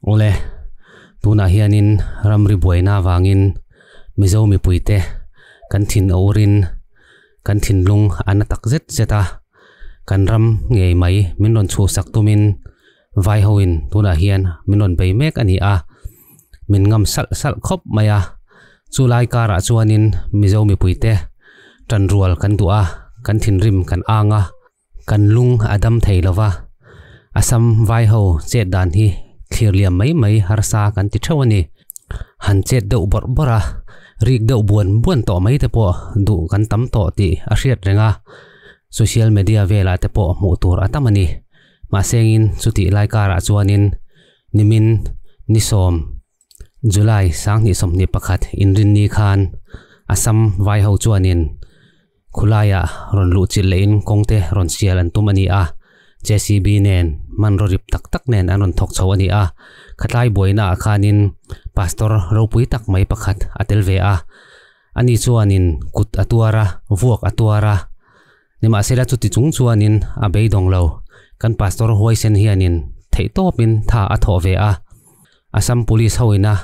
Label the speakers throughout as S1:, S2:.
S1: Awle, tunah hianin ramri buaina avangin Mizo mipuite kan thin a urin kan thinlung a na tak zet zet a, kan ram ngei mai min rawn chhuhsak tumin vai hoin tunah hian min rawn bei mek a ni a, min ngam salh salh khawp mai a. Chulai karah chuanin Mizo mipuite tanrual kan duh a, kan thinrim kan ang a. Kan lung a dam thei lo va, Assam vai ho chet dan hi thlir liam mai mai harsa kan ti theuh a ni. Han chet deuh bawrh bawrh a, rik deuh buan buan tawh mai te pawh duh kan tam tawh tih a hriat reng a, social media velah te pawh hmuh tur a tam a ni. Mahsengin chutih lai karah chuanin nimin ni sawm July 2021 inrinni khan Assam vai ho chuanin Khulaiah rawn luh chilh lehin kawngte rawn sial an tum a ni a, JCB nen hmanraw rip tak tak nen an rawn thawk chho a ni a. Khatlai buainaah khanin Pastor ropui tak mai pakhat a tel ve a, ani chuanin kut a tuar a, vuak a tuar a, nimahsela chuti chung chuanin a beidawng lo. Kan Pastor huaisen hianin theihtawpin tha a thawh ve a, Assam Police hoina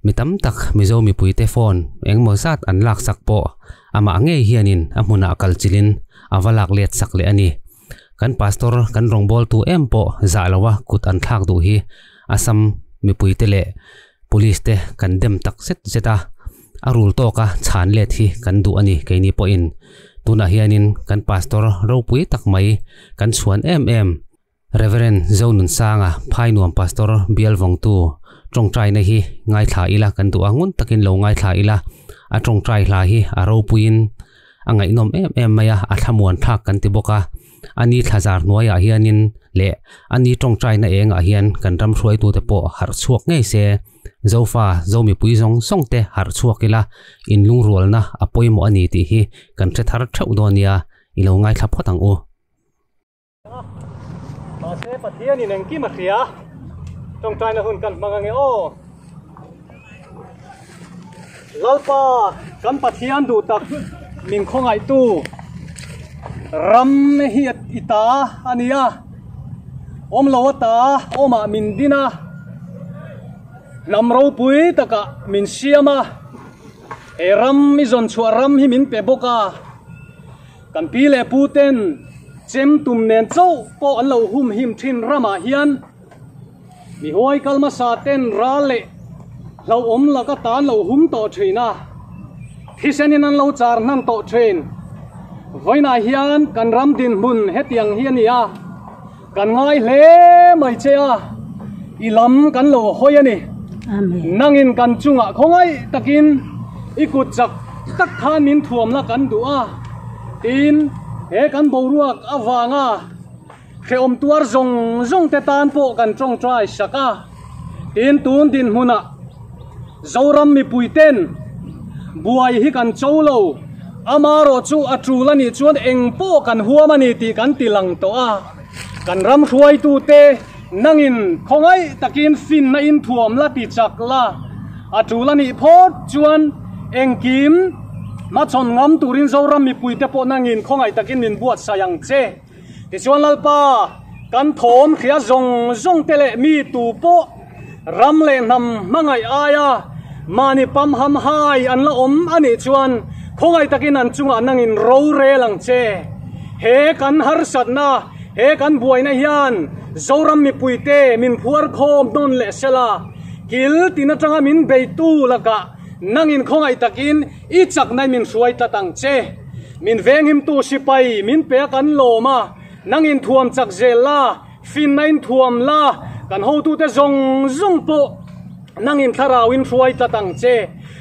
S1: Mi tam tak Mizo mipuite phone engmaw zat an lak sak pawh amah ngei hianin a hmunah kal chilin a va lak let sak leh a ni. Kan pastor kan rawngbawltu em pawh zah loa kut an thlak duh hi Assam mipuite leh police te kan dem tak zet zet a, a rul tawka chhan let hi kan duh a ni keini pawhin. Tunah hianin kan pastor ropui tak mai kan chhuan em em. Rev. Zonunsanga, Phainuam Pastor bial vawngtu tawngtaina hi ngaithla ila kan duh a, ngun takin lo ngaithla ila, a tawngtai hla hi a ropuiin a ngaihnawm em em mai a, a thlamuan thlak kan ti bawk a, a ni thlazar hnuaiah hianin leh a ni tawngtaina engah hian kan ram hruaitute pawh harh chhuak ngei se, Zofa, Zomipui zawng zawng te harh chhuak ila, inlungrualna a pawimawh a ni tih hi kan hre thar theuh dawn nia, i lo ngaithla phawt ang u.
S2: Mahse Pathianin engkim a hria, tawngtaina hun kan hmang ange aw. Lalpa kan Pathian duh tak min khawngaihtu ram hi i ta a ni a, awm lo ata awmah min din a, hnam ropui takah min siam a, he ram i zawn chhuah ram hi min pe bawk a. Kan pi leh pu ten chem tum nen chauh pawh an lo hum him thin ramah hian mi huai kal hmasa ten ral leh hlauhawm laka tan lo hum tawh thin a, thisenin an lo char hnan tawh thin. Vawiinah hian kan ram dinhmun hetiang hi a ni a, kan ngai hle mai che a, i lam kan lo hawi a ni. Nangin kan chungah khawngaih takin i kut chak tak khan min thuamna kan duh a, tin he kan boruak avanga hrehawm tuar zawng zawng te tan pawh kan tawngtai sak a, tin tun dinhmunah Zoram mipui ten buai hi kan cho lo, amarawh chu a tul a nih chuan eng pawh kan huam a ni tih kan ti lang tawh a, kan ram hruaitute nangin khawngaih takin finna in thuam la ti chak la, a tul a nih phawt chuan engkim hmachhawn ngam turin Zoram mipuite pawh nangin khawngaih takin min buatsaih ang che. Tichuan Lalpa, kan thawm hria zawng zawng te leh mi tu pawh ram leh hnam hmangaih aia mahni pam ham hai an la awm a nih chuan khawngaih takin an chungah nangin ro rel ang che. He kan harsatna, he kan buaina hian Zoram mipuite min phuar khawm nawn leh sela, kil tin atanga min beitu lakah nangin khawngaih takin i chakna min hruai tlat ang che. Min venghimtu sipai min pe a kan lawm a, nang inthuam chak zel la, finna inthuam la, kan hotute zawng zawng pawh nang in thlarau in hruai tlat ang che.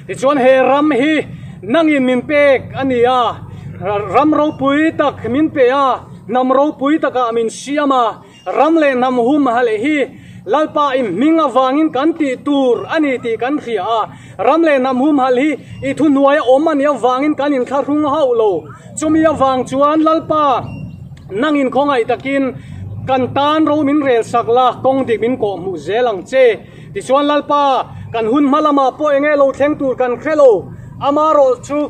S2: Tichuan he ram hi nang in min pek a ni a, ram ropui tak min pe a, hnam ropui takah min siam a, Ram leh hnam hum halh hi Lalpa i hming avangin kan tih tur a ni tih kan hria a, ram leh hnam hum halh hi i thuhnuaia awm a nih avangin kan inthlahrung hauh lo. Chumi avang chuan Lalpa nangin khawngaih takin kan tan ro min rel sak la, kawng dik min kawh hmuh zel ang che. Tichuan Lalpa kan hun hma lamah pawh enge lo thleng tur kan hre lo, amarawhchu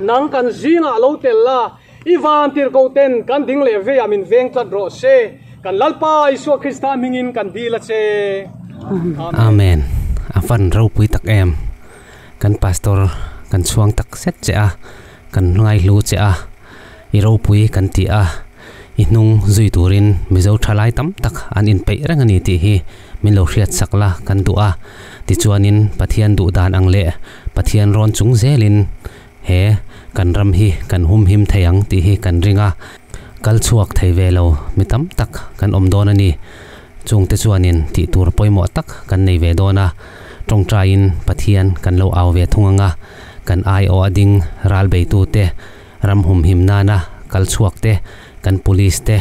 S2: nang kan zingah lo tel la, I van tirhkoh ten kan ding leh veiah min veng tlat rawh se. Kan Lalpa Isua Krista hmingin kan dil a che.
S1: Amen. Amen. A van ropui tak em. Kan pastor kan chhuang tak zet che a, kan ngaihlu che a, i ropui kan ti a, i hnung zui turin Mizo thalai tam tak an inpeih reng a ni tih hi min lo hriat sak la kan duh a. Tichuanin Pathian duh dan ang leh Pathian rawn chung zelin he kan ram hi kan humhim thei ang tih hi kan ring a, kal chhuak thei ve lo mi tam tak kan awm dawn a ni. Chungte chuanin tih tur pawimawh tak kan nei ve dawn a, tawngtaiin Pathian kan lo au ve thung ang a, kan aiawh a ding ral beitute ram humhim nana kal chhuak te, kan police te,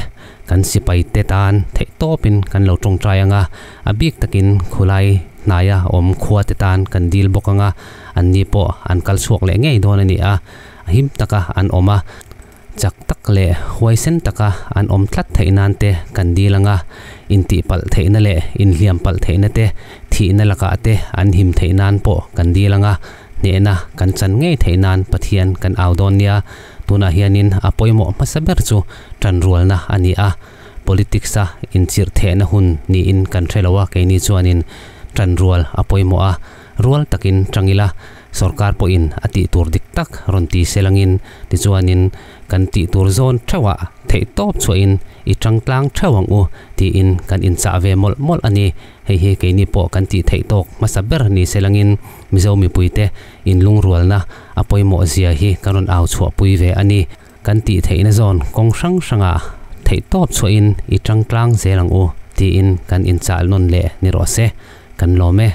S1: kan sipai te tan theih tawpin kan lo tawngtai ang a, a bik takin khulai hnaia awm khua te tan kan dil bawk ang a, an ni pawh an kal chhuak leh ngei dawn a ni a, a him taka an awm a, chak tak leh huaisen taka an awm tlat theih nan te kan dil ang a, intihpalh theihna leh inhliam palh theihna te, thihna lakah te an him theih nan pawh kan dil ang a, hnehna kan chan ngei theih nan Pathian kan au dawn nia. Tunah hianin a pawimawh hmasa ber chu tanrualna a ni a, politics-a inchirh thehna hun niin kan hre lo a, keini chuanin tanrual a pawimawh a, rual takin tang ila, sorkar pawhin a tih tur dik tak rawn ti se langin, tichuanin kan tih tur zawn theuhah theihtawp chhuahin i tang tlang theuh ang u tiin kan inchah ve mawlh mawlh a ni. Hei hi keini pawh kan tih theih tawk hmasa ber ni se langin Mizo mipuite inlungrualna a pawimawh zia hi kan rawn au chhuahpui ve a ni. Kan tih theihna zawn kawng hrang hrangah theihtawp chhuahin i tang tlang zel ang u tiin kan inchah nawn leh ni rawh se. Kan lawm e.